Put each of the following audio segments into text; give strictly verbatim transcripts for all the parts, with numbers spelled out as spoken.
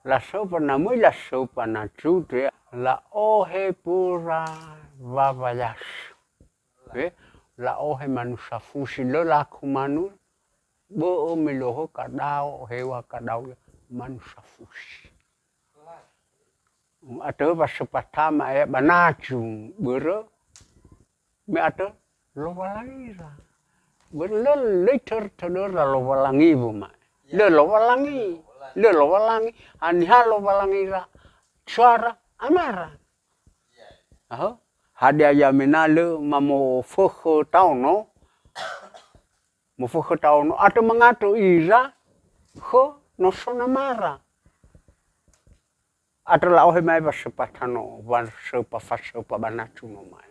Lasöupa, na möi lasöupa na cucu, ya. La'ohe pura wawayas. Eh, la'ohe manu safusi, lö laku manu, bö'ö me lö hö kadao, hewa kadao, ya, manu safusi. Atö wa sepatama ya ba nacu, börö me atö Lowalangi ra. Börö lö, lö itörö tödöra Lowalangi wöma. Lö Lowalangi, lö Lowalangi, haniha Lowalangi ra, suara amara. Aho? Hadia ya'ami na lö mamofökhö taono? Mofökhö taono, atö mangato ira khö noso namara. Atö la'ohe mai wasöupa tano, wasöupa, fasöupa ba nacu no mai.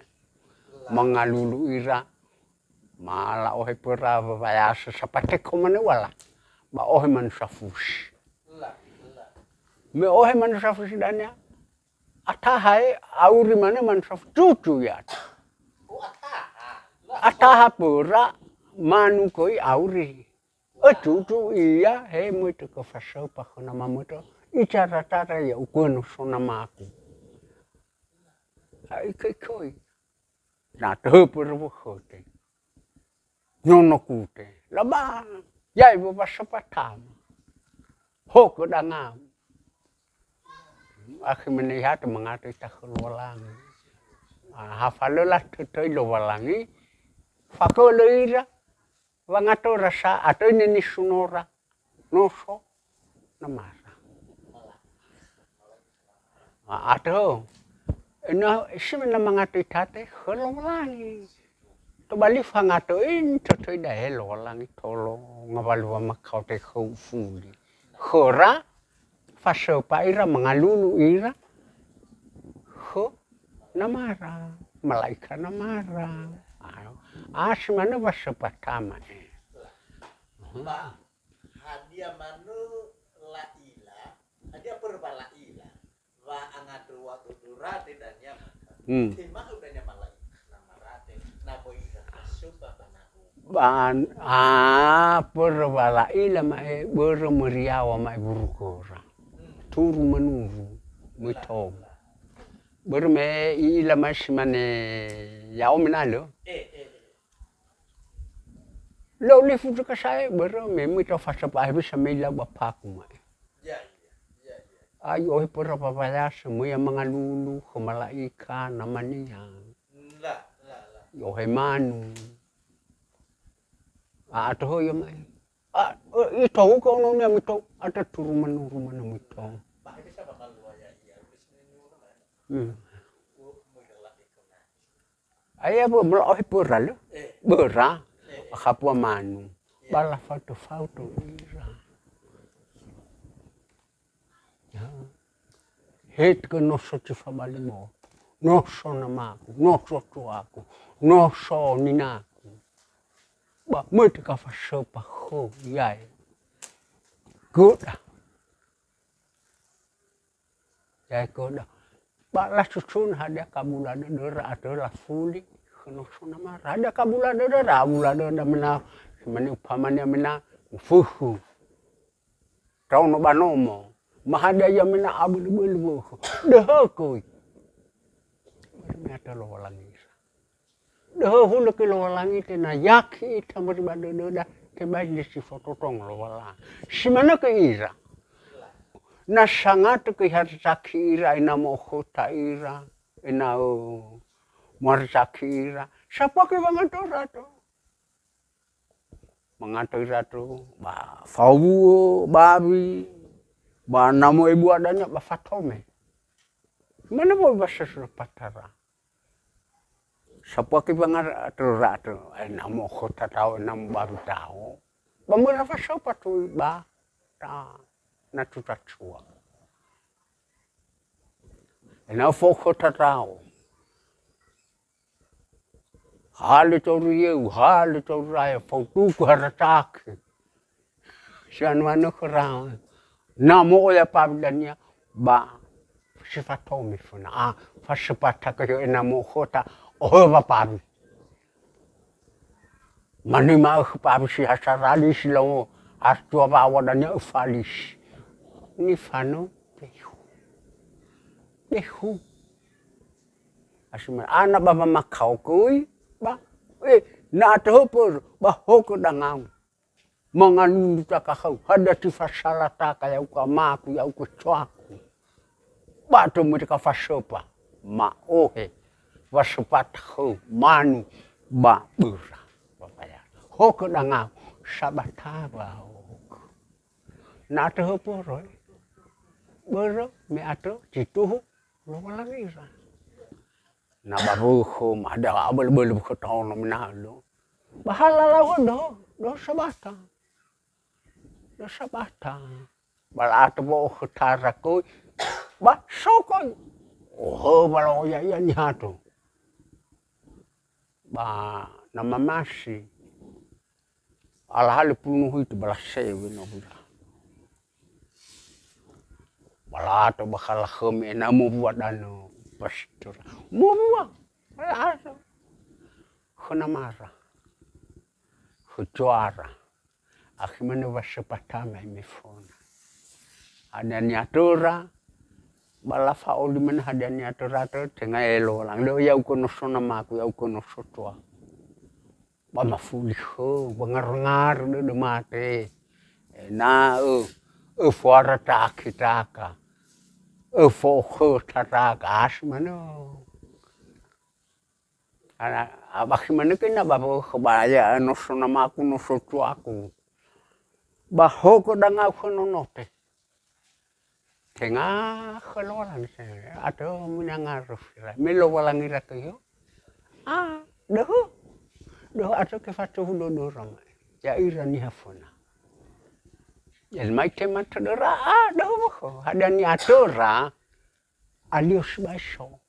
Mangalulu ira, ma la'ohe pöra wawayasö sapateko mane uala, ba ohe manu safusi. Me ohe manu safusi dania, ataha e, auri mane manu safusi, cucu ya. Ataha pöra, manu köi auri. Ötutu ia, he möi tökö fasöupa khö nama mötö. Icara-cara ia ukö noso namaku. A ikoi-koi. Na töhöpö röwö khöte. Nono kute. Laba, yai wö wasöupa tama. Hokö dangam. Akhi mene ihatö mangato ita khö Lowalangi. Ah, ha falö latötöi Lowalangi. Fakölö ira. Wangatora sa atö ine nisunora noso namara. A-, atö. Ena sime na mangato itate khö Lowalangi. Tobali fangato in tötöi dae Lowalangi tolo ngawalu wamakao te khö ufuli. Khöra Fasöupa ira, mangalulu ira khö namara, mala'ika namara. Ayo. Ah, si manö wasöupa tama e. Ba hadia manö la'ila, hadia pöra wa la'ila, wa angato wa dodora te dania maka. Hmm. Tema'ö dania mala'ika namara te, na möi ira fasöupa ba nahu. Ba, ah, pöra wa la'ila ma'e, börö meriawa ma'e wurugöra. Turu manuru, möi tou. Börö me i'ila mai si mane ya'o menalö. Lö lifu sa'ae, börö me möi tou fasöupa hewisa me ilau ba paku ma'e. Ayo, ohe pöra wawayasö, möi ia mangalulu khö mala'ika namania. I'ohe manu. A, atö hö ia ma'e. A, e, itou ka ononia mitou, atö turu manuru manö mitou. Hmm. Aya bö, möla'ohe pöra lö. Böra. Akhapua manu. Ba lafautö-fautö ira. Ya. He tökö noso si fabali mo. Noso namaku, noso tuaku, noso ninaku. Ba möi tökö fasöupa khö yae. Göda. Yae göda. Ba lasusun hadia kabula dödöra atö lafuli khö noso namara. Hadia kabula dödöra, abula dödöra mena, si mane upamania mena, mufökhö. Taono ba nomo. Ma hadia ia mena abölö-bölö wökhö. Döhö köi. Me atö Lowalangi ira. Döhö hulö khö Lowalangi te na yaki ita möi ba dödöda, tebai le si fototong Lowalangi. Si manö khö ira. Na sangato khö harzaki ira, ena'ö mo'okhöta ira, ena'ö moharzaki ira. Sapake wangato-rato. Mangato ira tö, ba fawu'ö bawi, ba na mo'ebua dania ba fatome. Mana boi ba sesura patara. Sapake wangato-rato, ena'ö mo'okhöta tao, ena'ö mobawi tao. Ba möi lafasöupa toi ba ta na tutacua. Ena'ö fo'okhöta tao. Hale tauri yeu, hale tauri raya, fautuku harzaki. Si anu-anu khöra. Na mo'oya pawi dania, ba si fatome föna. A, fasöpatake yo ena'ö mo'okhöta, ohö wa pawi. Manö ma'ökhö pawi si hasarali si lao artua wawa dania öfalisi. Nifanö. Behu. Behu. Asuma ana ba mamakao kui, ba, eh, na atö höpö, ba hokö dangau. Manganundu taka khöu, hadia tifasala taka ya'ugö amaku, ya'ugö coaku. Ba tö möi taka fasöpa, ma'ohe, fasöpa khöu, manu, ba böra. Hokö dangau, sabata ba hokö. Na atö höpö roi. Börö me atö, tituhu, Lowalangira. Na ba wökhö, ma hadia abölö-bölö wökhö taono menalo. Ba halalau döhö, döhö sabata. Döhö sabata. Ba la'atö wa'okhö tara köi. Ba sokoi. Ohö ba la'oya ia niha tö. Ba na mamasi. Alahalö punu huitu ba lasewe no hura. Ba la'atö ba khalakhömi ena'ö mowua danö pastora. Mowua. Ba la'atö. Khö namara. Khö coara. Akhi manö wasöpatama eme fona. Hadia niatöra, ba lafa'oli manö hadia niatöra tö, tenga elo lang. Lö ya'ugö no so namaku, ya'ugö no so coa. Ba mafuli khöu, ba ngarö-ngarö dödö mate. Ena'ö, öfoara takitaka. Öfokhö tataka, asi manö. Ana, abakhi manö ke na ba wökhö ba ya no so namaku, no so coaku. Ba hokö dangau khö nonote. Tenga khö Lowalangi se, atö mina ngarö fira. Me Lowalangira köi. Ah, döhö. Döhö atö ke fatuhu dödöra mai. Ya'ira niha föna. Ya mai tema tödöra, ah, döhö wökhö. Hadia niatöra, alio sibai so.